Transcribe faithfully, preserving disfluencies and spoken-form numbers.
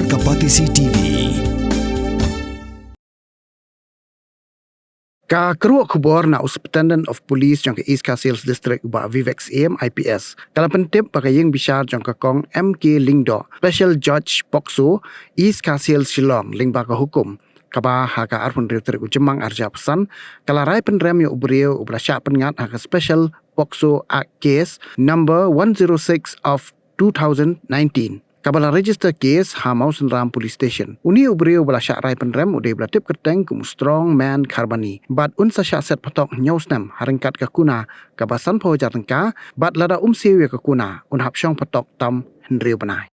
Ka Batesi T V. Ka kyrwoh khubor na u Superintendent of Police jong ka East Khasi Hills District, u Bah Vivek Syiem, I P S, ka la pyntip ba ka ïing bishar jong ka Kong M K Lyngdoh, Special Judge POCSO, East Khasi Hills Shillong, lyngba ka hukum kaba ha ka arphew hynriew tarik u Jymmang arhajar arphew san, ka la rai pynrem ïa u briew uba la shah pynngat ha ka Special POCSO Act Case number one zero six of two thousand nineteen, kaba la register case ha Mawsynram Police Station. Une u briew uba la shah rai pynrem u dei uba la tip kyrteng kum u Strong Man Kharbani, bad un sa shah set phatok hynñiew snem ha ryngkat ka kuna kaba sanphew hajar tyngka, bad lada um siew ïa ka kuna un hap shong phatok tam hynriew bnai.